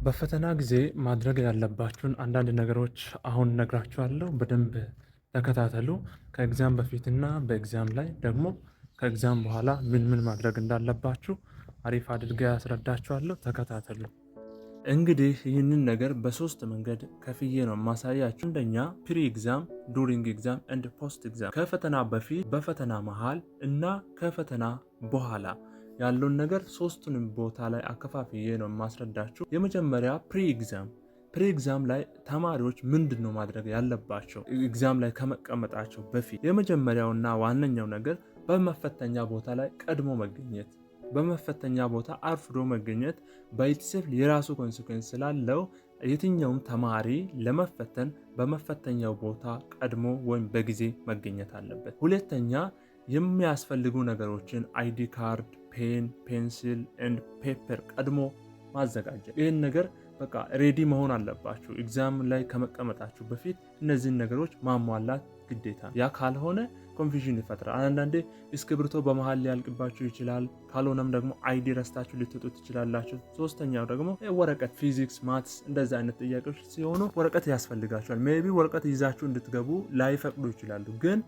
በፈተና ጊዜ ማድረግ ያለባችሁን አንዳንድ ነገሮች አሁን እነግራችኋለሁ። በደንብ ተከታተሉ። ከ exam በፊትና በ exam ላይ ደግሞ ከ exam በኋላ ምን ምን ማድረግ እንዳለባችሁ አሪፍ አድርጌ አስረዳችኋለሁ። ተከታተሉ። እንግዲህ ይህንን ነገር በሶስት መንገድ ከፍዬ ነው ማሳያችሁ። አንደኛ pre exam፣ during exam and post exam። ከፈተና በፊት፣ በፈተና መሃል እና ከፈተና በኋላ ያለውን ነገር ሶስቱንም ቦታ ላይ አከፋፍዬ ነው የማስረዳችሁ። የመጀመሪያ pre exam። Pre exam ላይ ተማሪዎች ምንድን ነው ማድረግ ያለባቸው? Exam ላይ ከመቀመጣቸው በፊት የመጀመሪያውና ዋነኛው ነገር በመፈተኛ ቦታ ላይ ቀድሞ መገኘት። በመፈተኛ ቦታ አርፍዶ መገኘት by itself የራሱ consequence ስላለው የትኛውም ተማሪ ለመፈተን በመፈተኛው ቦታ ቀድሞ ወይም በጊዜ መገኘት አለበት። ሁለተኛ የሚያስፈልጉ ነገሮችን ID card፣ pen፣ pencil and paper ቀድሞ ማዘጋጀት። ይህን ነገር በቃ ready መሆን አለባችሁ። Exam ላይ ከመቀመጣችሁ በፊት እነዚህን ነገሮች ማሟላት ግዴታ። ያ ካልሆነ confusion ይፈጥራል። አንዳንዴ እስክሪብቶ በመሀል ሊያልቅባችሁ ይችላል። ካልሆነም ደግሞ ID ረስታችሁ ልትወጡ ትችላላችሁ። ሶስተኛው ደግሞ ወረቀት፣ physics፣ maths እንደዚ አይነት ጥያቄዎች ሲሆኑ ወረቀት ያስፈልጋችኋል። Maybe ወረቀት ይዛችሁ እንድትገቡ ላይፈቅዱ ይችላሉ። ግን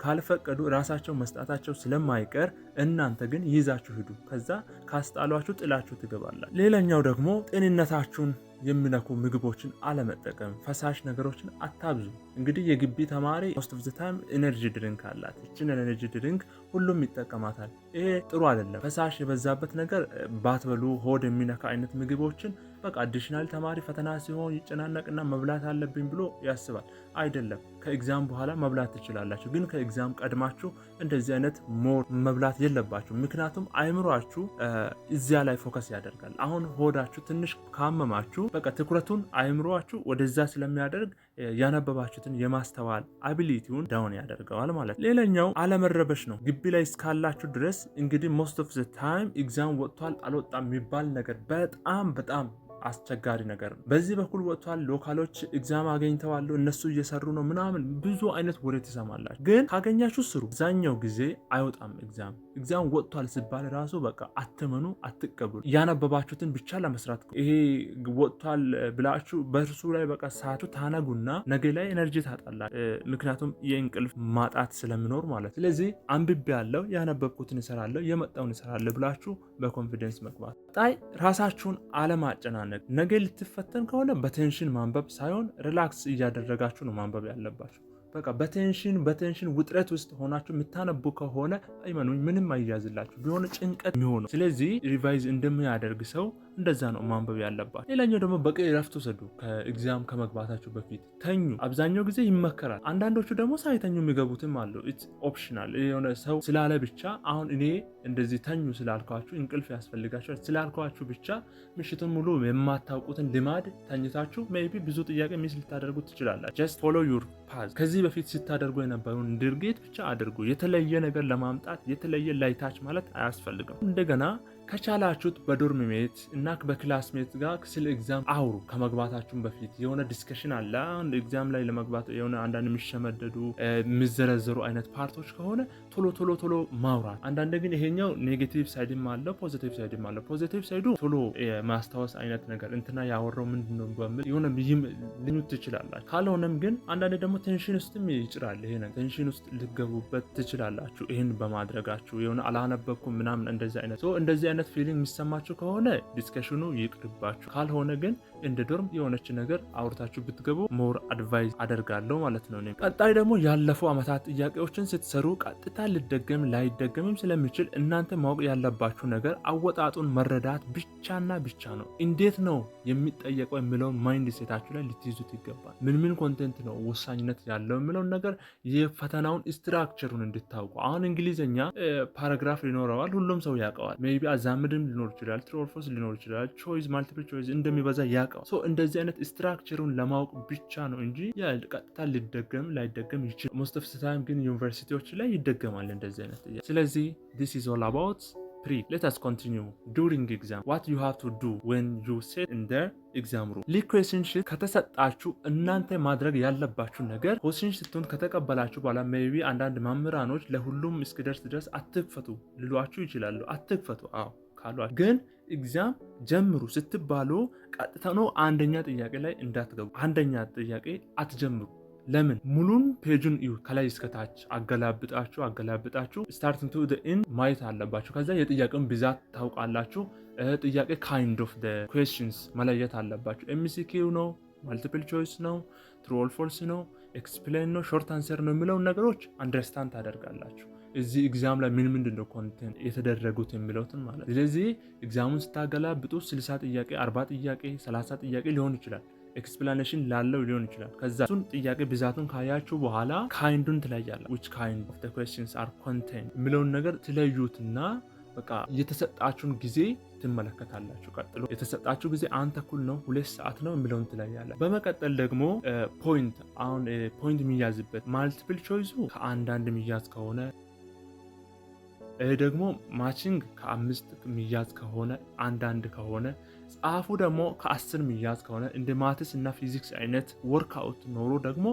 ካልፈቀዱ ራሳቸው መስጣታቸው ስለማይቀር እናንተ ግን ይዛችሁ ሂዱ። ከዛ ካስጣሏችሁ ጥላችሁ ትገባላችሁ። ሌላኛው ደግሞ ጤንነታችሁን የሚነኩ ምግቦችን አለመጠቀም፣ ፈሳሽ ነገሮችን አታብዙ። እንግዲህ የግቢ ተማሪ most of the time energy drink አላት። ይችን energy drink ሁሉም ይጠቀማታል። ይሄ ጥሩ አይደለም። ፈሳሽ የበዛበት ነገር ባትበሉ፣ ሆድ የሚነካ አይነት ምግቦችን በቃ additional ተማሪ ፈተና ሲሆን ይጨናነቅና መብላት አለብኝ ብሎ ያስባል። አይደለም፣ ከ exam በኋላ መብላት ትችላላችሁ፣ ግን ከ exam ቀድማችሁ እንደዚህ አይነት more መብላት የለባችሁም። ምክንያቱም አይምሯችሁ እዚያ ላይ focus ያደርጋል። አሁን ሆዳችሁ ትንሽ ካመማችሁ በቃ ትኩረቱን አይምሯችሁ ወደዛ ስለሚያደርግ ያነበባችሁትን የማስተዋል ability ውን down ያደርገዋል ማለት ነው። ሌላኛው አለመረበሽ ነው። ግቢ ላይ እስካላችሁ ድረስ እንግዲህ most of the time exam ወጥቷል አልወጣም የሚባል ነገር በጣም በጣም አስቸጋሪ ነገር ነው። በዚህ በኩል ወጥቷል፣ local ኦች exam አግኝተዋል፣ እነሱ እየሰሩ ነው ምናምን ብዙ አይነት ወሬ ትሰማላችሁ። ግን ካገኛችሁ ስሩ። አብዛኛው ጊዜ አይወጣም exam። Exam ወጥቷል ሲባል ራሱ በቃ አትመኑ፣ አትቀበሉ። ያነበባችሁትን ብቻ ለመስራት ይሄ ወጥቷል ብላችሁ በእርሱ ላይ በቃ ሰዓቱ ታነጉና ነገ ላይ energy ታጣላችሁ። ምክንያቱም የእንቅልፍ ማጣት ስለሚኖር ማለት። ስለዚህ አንብቤ ያለው ያነበብኩትን እሰራለሁ፣ የመጣውን እሰራለሁ ብላችሁ በ confidence መግባት። ጣይ ራሳችሁን አለማጨናነቅ። ነገ ልትፈተን ከሆነ በ tension ማንበብ ሳይሆን relax እያደረጋችሁ ነው ማንበብ ያለባችሁ። በቃ በ tension ውጥረት ውስጥ ሆናችሁ የምታነቡ ከሆነ እመኑኝ ምንም አይያዝላችሁ ቢሆን ጭንቀት የሚሆነው። ስለዚህ revise እንደሚያደርግ ሰው እንደዛ ነው ማንበብ ያለባችሁ። ሌላኛው ደግሞ በቂ እረፍት ውሰዱ። ከ exam ከመግባታችሁ በፊት ተኙ። አብዛኛው ጊዜ ይመከራል። አንዳንዶቹ ደግሞ ሳይተኙ የሚገቡትም አሉ። It's optional። የሆነ ሰው ስላለ ብቻ፣ አሁን እኔ እንደዚህ ተኙ ስላልኳችሁ፣ እንቅልፍ ያስፈልጋችኋል ስላልኳችሁ ብቻ ምሽቱን ሙሉ የማታውቁትን ልማድ ተኝታችሁ maybe ብዙ ጥያቄ miss ልታደርጉ ትችላላችሁ። Just follow your path። ከዚህ በፊት ስታደርጉ የነበረውን ድርጊት ብቻ አድርጉ። የተለየ ነገር ለማምጣት የተለየ ላይታች ማለት አያስፈልግም። እንደገና ከቻላችሁት በ dorm mate እና በ classmate ጋር ስለ exam አውሩ። ከመግባታችሁም በፊት የሆነ discussion አለ። Exam ላይ ለመግባት የሆነ አንዳንድ የሚሸመደዱ የሚዘረዘሩ አይነት part ኦች ከሆነ ቶሎ ቶሎ ቶሎ ማውራት። አንዳንድ ግን ይሄኛው negative side ም አለው፣ positive side ም አለው። Positive side ኡ ቶሎ የማስታወስ አይነት ነገር፣ እንትና ያወራው ምንድን ነው በሚል የሆነ ልኙት ትችላላችሁ። ካልሆነም ግን አንዳንድ ደግሞ tension ውስጥም ይጭራል። ይሄ ነገር tension ውስጥ ልትገቡበት ትችላላችሁ። ይህን በማድረጋችሁ የሆነ አላነበብኩም ምናምን እንደዚህ አይነት feeling የሚሰማችሁ ከሆነ discussion ኑ ይቅርባችሁ። ካልሆነ ግን እንደ dorm የሆነች ነገር አውርታችሁ ብትገቡ more advise አደርጋለሁ ማለት ነው። ቀጣይ ደግሞ ያለፉ ዓመታት ጥያቄዎችን ስትሰሩ ቀጥታ ሊደገም ላይደገምም ስለሚችል እናንተ ማወቅ ያለባችሁ ነገር አወጣጡን መረዳት ብቻና ብቻ ነው። እንዴት ነው የሚጠየቀው የሚለውን mindset ኣችሁ ላይ ልትይዙት ይገባል። ምን ምን content ነው ወሳኝነት ያለው የሚለውን ነገር የፈተናውን structure ኡን እንድታውቁ። አሁን እንግሊዝኛ paragraph ይኖረዋል፣ ሁሉም ሰው ያውቀዋል። Maybe አዛምድም ሊኖር ይችላል፣ true or false ሊኖር ይችላል፣ choice multiple choice እንደሚበዛ ያውቀዋል። So እንደዚህ አይነት structure ኡን ለማወቅ ብቻ ነው እንጂ ቀጥታ ሊደገም ላይደገም ይችላል። Most of time ግን ዩኒቨርሲቲዎች ላይ ይደገማል እንደዚህ አይነት ጥያቄ። ስለዚህ this is all about pre. Let us continue during exam, what you have to do when you sit in the exam room። Leak question sheet ከተሰጣችሁ እናንተ ማድረግ ያለባችሁ ነገር question sheet ኡን ከተቀበላችሁ በኋላ maybe አንዳንድ መምህራኖች ለሁሉም እስኪደርስ ድረስ አትክፈቱ ሊሏችሁ ይችላሉ። አትክፈቱ፣ አዎ ካሏችሁ ግን Exam ጀምሩ ስትባሉ ቀጥታ ነው አንደኛ ጥያቄ ላይ እንዳትገቡ። አንደኛ ጥያቄ አትጀምሩ። ለምን? ሙሉን page ኡን እዩ። ከላይ እስከታች አገላብጣችሁ አገላብጣችሁ starting to end ማየት አለባችሁ። ከዛ የጥያቄውን ብዛት ታውቃላችሁ። ጥያቄ kind of questions መለየት አለባችሁ። MCQ ነው፣ multiple choice ነው፣ true or false ነው፣ explain ነው፣ short answer ነው የሚለውን ነገሮች understand ታደርጋላችሁ። እዚህ exam ላይ ምን ምንድን ነው content የተደረጉት የሚለውትን ማለት። ስለዚህ exam ኡን ስታገላብጡ 60 ጥያቄ፣ 40 ጥያቄ፣ 30 ጥያቄ ሊሆን ይችላል። Explanation ላለው ሊሆን ይችላል። ከዛ እሱን ጥያቄ ብዛቱን ካያችሁ በኋላ kind ኡን ትለያለ፣ which kind of questions are content የሚለውን ነገር ትለዩትና በቃ የተሰጣችሁን ጊዜ ትመለከታላችሁ። ቀጥሎ የተሰጣችሁ ጊዜ አንድ ተኩል ነው፣ 2 ሰዓት ነው የሚለውን ትለያለ። በመቀጠል ደግሞ point፣ አሁን point የሚያዝበት multiple choice ኡ ከአንዳንድ የሚያዝ ከሆነ፣ ደግሞ matching ከአምስት የሚያዝ ከሆነ፣ አንዳንድ ከሆነ፣ ጻፉ ደግሞ ከ10 የሚያዝ ከሆነ፣ እንደ maths እና ፊዚክስ አይነት workout ኖሮ ደግሞ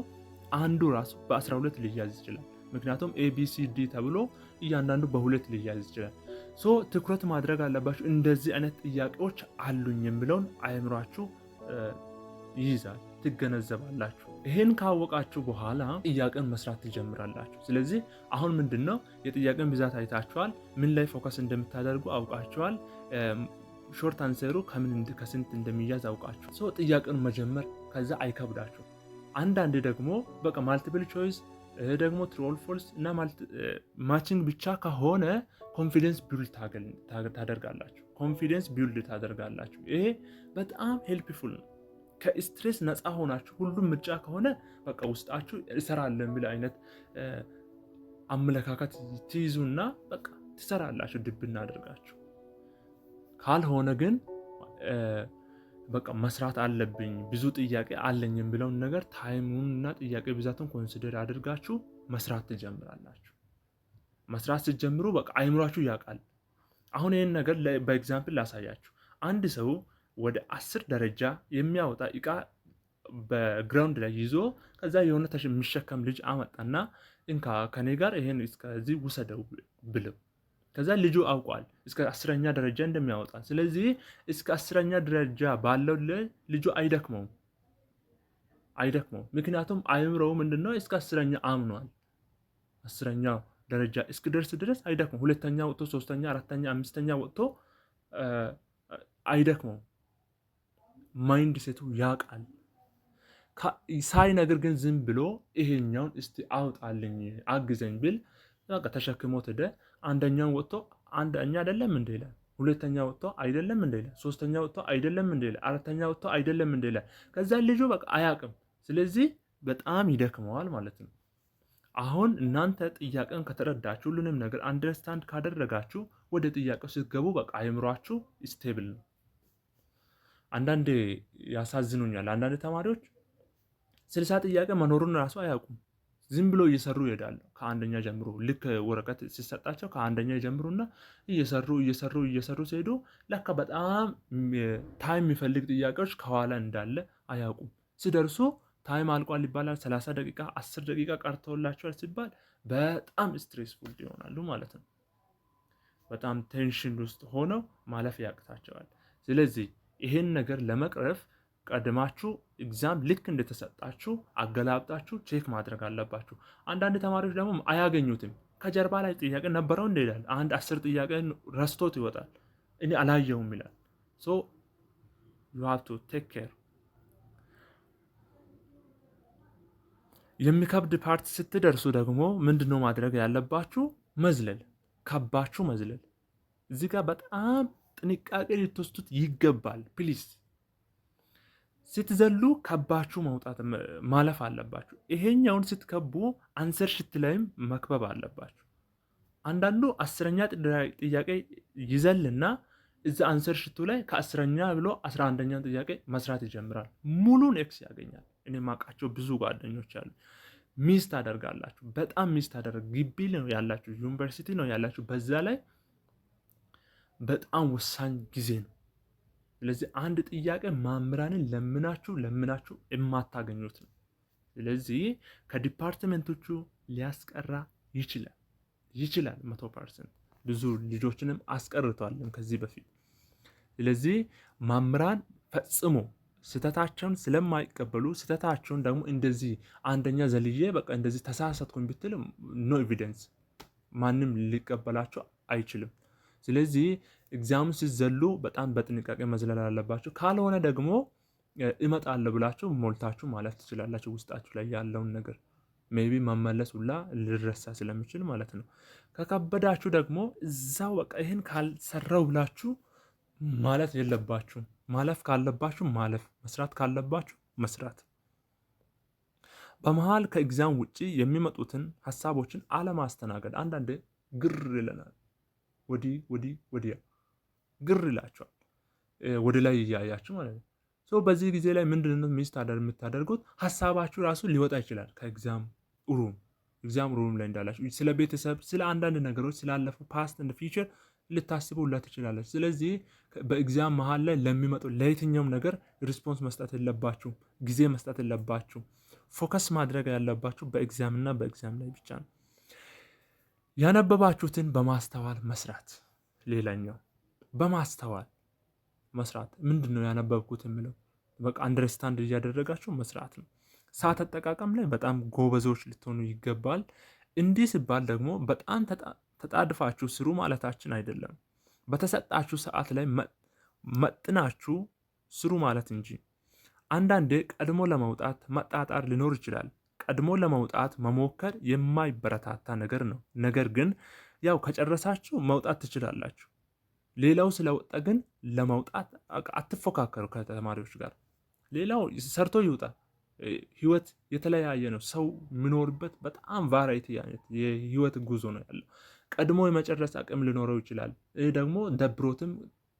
አንዱ ራሱ በ12 ሊያዝ ይችላል። ምክንያቱም A B C D ተብሎ እያንዳንዱ በሁለት ሊያዝ ይችላል። So ትኩረት ማድረግ አለባችሁ። እንደዚህ አይነት ጥያቄዎች አሉኝ የሚለውን አእምሯችሁ ይይዛል፣ ትገነዘባላችሁ። ይህን ካወቃችሁ በኋላ ጥያቄን መስራት ትጀምራላችሁ። ስለዚህ አሁን ምንድን ነው፣ የጥያቄን ብዛት አይታችኋል። ምን ላይ focus እንደምታደርጉ አውቃችኋል። Short answer ኡ ከምን ከስንት እንደሚያዝ አውቃችሁ so ጥያቄን መጀመር ከዛ አይከብዳችሁ። አንዳንድ ደግሞ በቃ multiple choice ደግሞ true or false እና matching ብቻ ከሆነ confidence build ታደርጋላችሁ። Confidence build ታደርጋላችሁ። ይሄ በጣም helpful ነው። ከ stress ነፃ ሆናችሁ ሁሉም ምርጫ ከሆነ በቃ ውስጣችሁ እሰራለሁ የሚል አይነት አመለካከት ትይዙና በቃ ትሰራላችሁ ድብና አድርጋችሁ። ካልሆነ ግን በቃ መስራት አለብኝ፣ ብዙ ጥያቄ አለኝ የሚለውን ነገር time ኡን እና ጥያቄ ብዛቱን consider አድርጋችሁ መስራት ትጀምራላችሁ። መስራት ስትጀምሩ በቃ አይምሯችሁ ያውቃል። አሁን ይህን ነገር በ example ላሳያችሁ። አንድ ሰው ወደ 10 ደረጃ የሚያወጣ እቃ በ ground ላይ ይዞ ከዛ የሆነ የሚሸከም ልጅ አመጣና እንካ ከኔ ጋር ይሄን እስከዚህ ውሰደው ብለው፣ ከዛ ልጁ አውቋል እስከ 10ኛ ደረጃ እንደሚያወጣ። ስለዚህ እስከ 10ኛ ደረጃ ባለው ልጁ አይደክመውም አይደክመውም። ምክንያቱም አይምሮው ምንድነው እስከ 10ኛ አምኗል። 10ኛ ደረጃ እስክደርስ ድረስ አይደክመው። ሁለተኛ ወጥቶ፣ ሶስተኛ፣ አራተኛ፣ አምስተኛ ወጥቶ አይደክመውም። Mindset ኡ ያውቃል። ሳይነግር ግን ዝም ብሎ ይሄኛውን እስቲ አውጣልኝ አግዘኝ ብል በቃ ተሸክሞት ሄደ። አንደኛውን ወጥቶ አንደኛ አይደለም እንደ ይላል። ሁለተኛ ወጥቶ አይደለም እንደ ይላል። ሶስተኛ ወጥቶ አይደለም እንደ ይላል። አራተኛ ወጥቶ አይደለም እንደ ይላል። ከዛ ልጁ በቃ አያውቅም። ስለዚህ በጣም ይደክመዋል ማለት ነው። አሁን እናንተ ጥያቄን ከተረዳችሁ፣ ሁሉንም ነገር understand ካደረጋችሁ ወደ ጥያቄው ስትገቡ በቃ አይምሯችሁ stable ነው። አንዳንዴ ያሳዝኑኛል። አንዳንድ ተማሪዎች 60 ጥያቄ መኖሩን ራሱ አያውቁም። ዝም ብሎ እየሰሩ ይሄዳሉ። ከአንደኛ ጀምሮ ልክ ወረቀት ሲሰጣቸው ከአንደኛ ይጀምሩና እየሰሩ እየሰሩ እየሰሩ ሲሄዱ ለካ በጣም time የሚፈልግ ጥያቄዎች ከኋላ እንዳለ አያውቁም። ሲደርሱ time አልቋል ይባላል። 30 ደቂቃ፣ 10 ደቂቃ ቀርቶላቸዋል ሲባል በጣም stressful ይሆናሉ ማለት ነው። በጣም tension ውስጥ ሆነው ማለፍ ያቅታቸዋል። ስለዚህ ይሄን ነገር ለመቅረፍ ቀድማችሁ exam ልክ እንደተሰጣችሁ አገላብጣችሁ check ማድረግ አለባችሁ። አንዳንድ ተማሪዎች ደግሞ አያገኙትም። ከጀርባ ላይ ጥያቄ ነበረው እንደ ይላል። አንድ 10 ጥያቄ ረስቶት ይወጣል። እኔ አላየውም ይላል። So you have to take care። የሚከብድ part ስትደርሱ ደግሞ ምንድነው ማድረግ ያለባችሁ? መዝለል፣ ከባችሁ መዝለል። እዚህ ጋር በጣም ጥንቃቄ ልትወስዱት ይገባል። Please ስትዘሉ ከባችሁ መውጣት ማለፍ አለባችሁ። ይሄኛውን ስትከቡ answer sheet ላይም መክበብ አለባችሁ። አንዳንዱ 10ኛ ጥያቄ ይዘልና እዛ answer sheet ኡ ላይ ከ10ኛ ብሎ 11ኛ ጥያቄ መስራት ይጀምራል። ሙሉን X ያገኛል። እኔ ማውቃቸው ብዙ ጓደኞች አሉ። Miss ታደርጋላችሁ። በጣም miss ታደርግ። ግቢ ነው ያላችሁ፣ ዩኒቨርሲቲ ነው ያላችሁ። በዛ ላይ በጣም ወሳኝ ጊዜ ነው። ስለዚህ አንድ ጥያቄ መምህራንን ለምናችሁ ለምናችሁ የማታገኙት ነው። ስለዚህ ከ department ኦቹ ሊያስቀራ ይችላል ይችላል፣ 100% ብዙ ልጆችንም አስቀርተዋልም ከዚህ በፊት። ስለዚህ መምህራን ፈጽሞ ስህተታቸውን ስለማይቀበሉ፣ ስህተታቸውን ደግሞ እንደዚህ አንደኛ ዘልዬ በቃ እንደዚህ ተሳሳትኩኝ ብትል no evidence፣ ማንም ሊቀበላቸው አይችልም። ስለዚህ exam ስትዘሉ በጣም በጥንቃቄ መዝለል አለባችሁ። ካልሆነ ደግሞ እመጣለሁ ብላችሁ ሞልታችሁ ማለፍ ትችላላችሁ። ውስጣችሁ ላይ ያለውን ነገር maybe መመለስ ሁላ ሊረሳ ስለሚችል ማለት ነው። ከከበዳችሁ ደግሞ እዛው በቃ ይህን ካልሰራው ብላችሁ ማለት የለባችሁም። ማለፍ ካለባችሁ ማለፍ፣ መስራት ካለባችሁ መስራት። በመሃል ከ exam ውጪ የሚመጡትን ሀሳቦችን አለማስተናገድ። አንዳንዴ ግር ይለናል፣ ወዲህ ወዲህ ወዲያ ግር ይላችኋል፣ ወደ ላይ እያያችሁ ማለት ነው። So በዚህ ጊዜ ላይ ምንድን ነው miss የምታደርጉት? ሀሳባችሁ ራሱ ሊወጣ ይችላል ከ exam room። Exam room ላይ እንዳላችሁ ስለ ቤተሰብ፣ ስለ አንዳንድ ነገሮች፣ ስላለፉ past and future ልታስቡ ሁላ ትችላላችሁ። ስለዚህ በ exam መሀል ላይ ለሚመጡ ለየትኛውም ነገር response መስጠት የለባችሁም፣ ጊዜ መስጠት የለባችሁም። Focus ማድረግ ያለባችሁ በ exam እና በ exam ላይ ብቻ ነው። ያነበባችሁትን በማስተዋል መስራት። ሌላኛው በማስተዋል መስራት ምንድን ነው ያነበብኩት የሚለው በቃ understand እያደረጋችሁ መስራት ነው። ሰዓት አጠቃቀም ላይ በጣም ጎበዞች ልትሆኑ ይገባል። እንዲህ ሲባል ደግሞ በጣም ተጣድፋችሁ ስሩ ማለታችን አይደለም። በተሰጣችሁ ሰዓት ላይ መጥናችሁ ስሩ ማለት እንጂ። አንዳንዴ ቀድሞ ለመውጣት መጣጣር ሊኖር ይችላል። ቀድሞ ለመውጣት መሞከር የማይበረታታ ነገር ነው። ነገር ግን ያው ከጨረሳችሁ መውጣት ትችላላችሁ። ሌላው ስለወጣ ግን ለመውጣት አትፎካከሩ ከተማሪዎች ጋር። ሌላው ሰርቶ ይውጣ። ህይወት የተለያየ ነው። ሰው የሚኖርበት በጣም variety አይነት የህይወት ጉዞ ነው ያለው። ቀድሞ የመጨረስ አቅም ሊኖረው ይችላል። ይህ ደግሞ ደብሮትም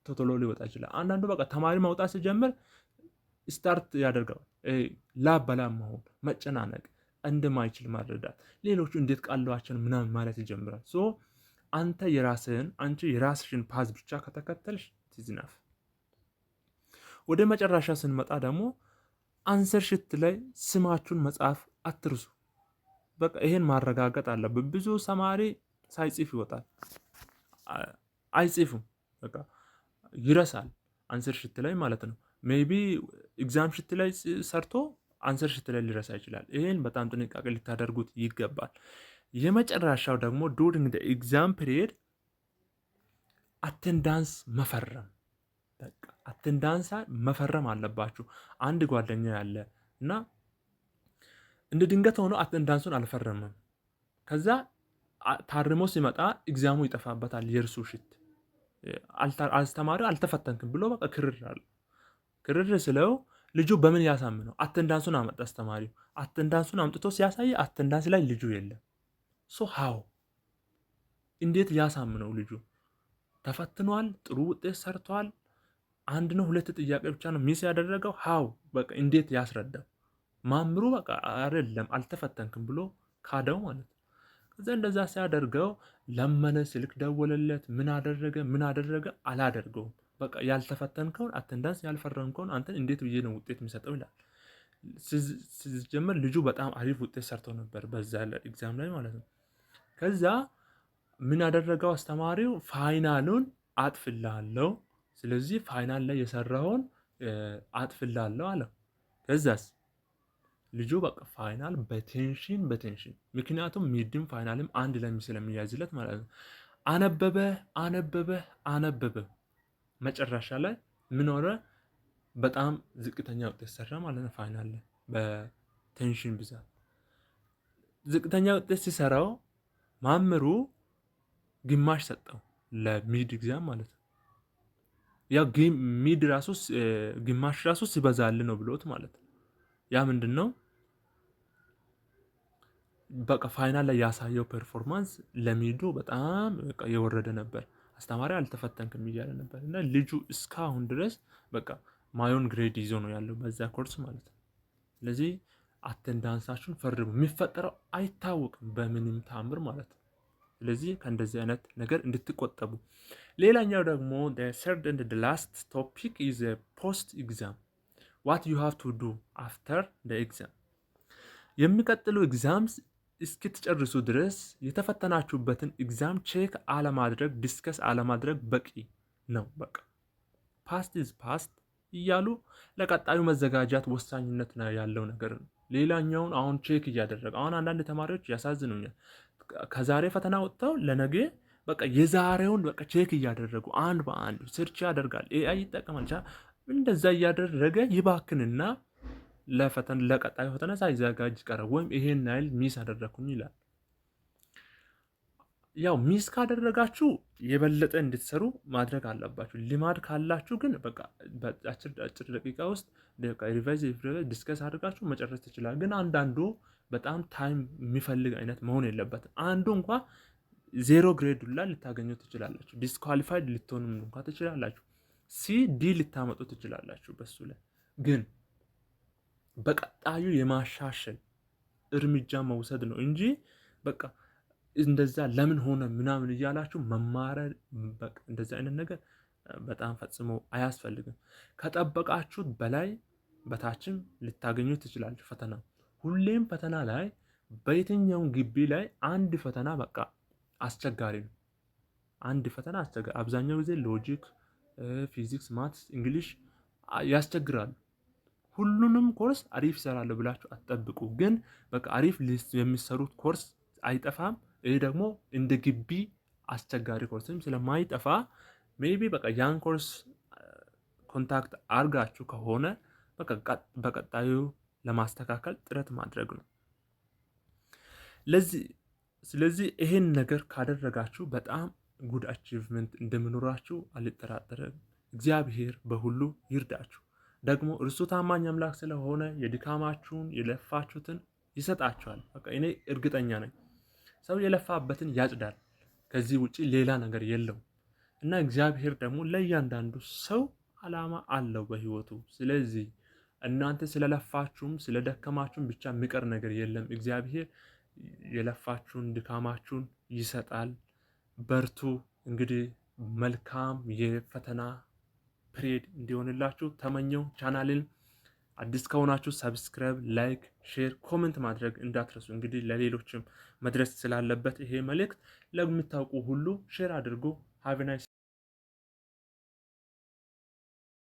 ቶሎ ሊወጣ ይችላል። አንዳንዱ በቃ ተማሪ መውጣት ሲጀምር start ያደርገዋል። ላብ በላብ መሆን፣ መጨናነቅ፣ እንደማይችል ማረዳት፣ ሌሎቹ እንዴት ቃለዋቸው ምናምን ማለት ይጀምራል። So አንተ የራስህን፣ አንቺ የራስሽን path ብቻ ከተከተልሽ it's enough። ወደ መጨረሻ ስንመጣ ደግሞ answer sheet ላይ ስማችሁን መጻፍ አትርሱ። በቃ ይሄን ማረጋገጥ አለብን። ብዙ ተማሪ ሳይጽፍ ይወጣል። አይጽፍም፣ በቃ ይረሳል። Answer sheet ላይ ማለት ነው። Maybe exam sheet ላይ ሰርቶ answer sheet ላይ ሊረሳ ይችላል። ይሄን በጣም ጥንቃቄ ልታደርጉት ይገባል። የመጨረሻው ደግሞ during exam period attendance መፈረም። በቃ attendance መፈረም አለባችሁ። አንድ ጓደኛ ያለ እና እንደ ድንገት ሆኖ attendance ኡን አልፈረምም። ከዛ ታርሞ ሲመጣ exam ኡ ይጠፋበታል። የእርሱ sheet አስተማሪው አልተፈተንክም ብሎ በቃ ክርር አለ። ክርር ስለው ልጁ በምን ያሳምነው? Attendance ኡን አመጣ አስተማሪው። Attendance ኡን አምጥቶ ሲያሳይ attendance ላይ ልጁ የለም። So how እንዴት ያሳምነው? ልጁ ተፈትኗል፣ ጥሩ ውጤት ሰርቷል። አንድ ነው ሁለት ጥያቄ ብቻ ነው miss ያደረገው። How በቃ እንዴት ያስረዳው? መምህሩ በቃ አይደለም አልተፈተንክም ብሎ ካደው ማለት ነው። ከዛ እንደዛ ሲያደርገው ለመነ፣ ስልክ ደወለለት፣ ምን አደረገ ምን አደረገ አላደርገውም። በቃ ያልተፈተንከውን፣ attendance ያልፈረምከውን አንተን እንዴት ብዬ ነው ውጤት የሚሰጠው ይላል። ሲጀመር ልጁ በጣም አሪፍ ውጤት ሰርቶ ነበር በዛ exam ላይ ማለት ነው። ከዛ ምን ያደረገው አስተማሪው? Final ኡን አጥፍልሃለሁ፣ ስለዚህ final ላይ የሰራኸውን አጥፍልሃለሁ አለው። ከዛስ ልጁ በቃ final በ tension በ tension፣ ምክንያቱም mid ም final ም አንድ ላይ ስለሚያዝለት ማለት ነው። አነበበ፣ አነበበ፣ አነበበ፣ መጨረሻ ላይ ምን ሆነ? በጣም ዝቅተኛ ውጤት ሰራ ማለት ነው። Final ላይ በ tension ብዛት ዝቅተኛ ውጤት ሲሰራው መምህሩ ግማሽ ሰጠው ለ mid exam ማለት ነው። ያው mid ራሱ ግማሽ ራሱ ሲበዛል ነው ብሎት ማለት ነው። ያ ምንድን ነው? በቃ final ላይ ያሳየው performance ለ mid ኡ በጣም በቃ የወረደ ነበር። አስተማሪ አልተፈተንክም እያለ ነበር እና ልጁ እስካሁን ድረስ በቃ ማዮን grade ይዞ ነው ያለው በዛ ኮርስ ማለት ነው። ስለዚህ attendance ኣችሁን ፈርሙ። የሚፈጠረው አይታወቅም በምንም ታምር ማለት ነው። ስለዚህ ከእንደዚህ አይነት ነገር እንድትቆጠቡ። ሌላኛው ደግሞ third and last topic is post exam, what you have to do after exam። የሚቀጥሉ exams እስክትጨርሱ ድረስ የተፈተናችሁበትን exam check አለማድረግ፣ discuss አለማድረግ በቂ ነው። በቃ Past is past እያሉ ለቀጣዩ መዘጋጃት ወሳኝነት ያለው ነገር ነው። ሌላኛውን አሁን check እያደረገ፣ አሁን አንዳንድ ተማሪዎች ያሳዝኑኛል። ከዛሬ ፈተና ወጥተው ለነገ በቃ የዛሬውን በቃ check እያደረጉ አንድ በአንድ search ያደርጋል፣ AI ይጠቀማል። እንደዛ እያደረገ ይባክንና ለፈተና ለቀጣዩ ፈተና ሳይዘጋጅ ቀረ፣ ወይም ይሄን ያህል miss አደረግኩኝ ይላል። ያው miss ካደረጋችሁ የበለጠ እንድትሰሩ ማድረግ አለባችሁ። ልማድ ካላችሁ ግን በቃ በአጭር አጭር ደቂቃ ውስጥ revise discuss አድርጋችሁ መጨረስ ትችላል። ግን አንዳንዱ በጣም time የሚፈልግ አይነት መሆን የለበትም። አንዱ እንኳ zero grade ሁላ ልታገኙ ትችላላችሁ። Disqualified ልትሆኑም እንኳ ትችላላችሁ። C D ልታመጡ ትችላላችሁ። በሱ ላይ ግን በቀጣዩ የማሻሻል እርምጃ መውሰድ ነው እንጂ በቃ እንደዛ ለምን ሆነ ምናምን እያላችሁ መማረር፣ በቃ እንደዛ አይነት ነገር በጣም ፈጽሞ አያስፈልግም። ከጠበቃችሁት በላይ በታችም ልታገኙ ትችላላችሁ። ፈተና ሁሌም ፈተና ላይ በየትኛውም ግቢ ላይ አንድ ፈተና በቃ አስቸጋሪ ነው። አንድ ፈተና አስቸጋሪ፣ አብዛኛው ጊዜ logic፣ physics፣ maths፣ English ያስቸግራሉ። ሁሉንም ኮርስ አሪፍ ይሰራለሁ ብላችሁ አትጠብቁ። ግን በቃ አሪፍ የሚሰሩት ኮርስ አይጠፋም። ይህ ደግሞ እንደ ግቢ አስቸጋሪ ኮርስም ስለማይጠፋ maybe በቃ ያን course contact አርጋችሁ ከሆነ በቃ በቀጣዩ ለማስተካከል ጥረት ማድረግ ነው። ለዚህ ስለዚህ ይሄን ነገር ካደረጋችሁ በጣም good achievement እንደሚኖራችሁ አልጠራጠርም። እግዚአብሔር በሁሉ ይርዳችሁ። ደግሞ እርሱ ታማኝ አምላክ ስለሆነ የድካማችሁን የለፋችሁትን ይሰጣችኋል። በቃ እኔ እርግጠኛ ነኝ። ሰው የለፋበትን ያጭዳል። ከዚህ ውጪ ሌላ ነገር የለውም። እና እግዚአብሔር ደግሞ ለእያንዳንዱ ሰው ዓላማ አለው በህይወቱ። ስለዚህ እናንተ ስለለፋችሁም ስለደከማችሁም ብቻ የሚቀር ነገር የለም። እግዚአብሔር የለፋችሁን ድካማችሁን ይሰጣል። በርቱ። እንግዲህ መልካም የፈተና period እንዲሆንላችሁ ተመኘሁ። ቻናልን አዲስ ከሆናችሁ subscribe፣ like፣ share፣ comment ማድረግ እንዳትረሱ። እንግዲህ ለሌሎችም መድረስ ስላለበት ይሄ መልእክት ለምታውቁ ሁሉ share አድርጉ። Have nice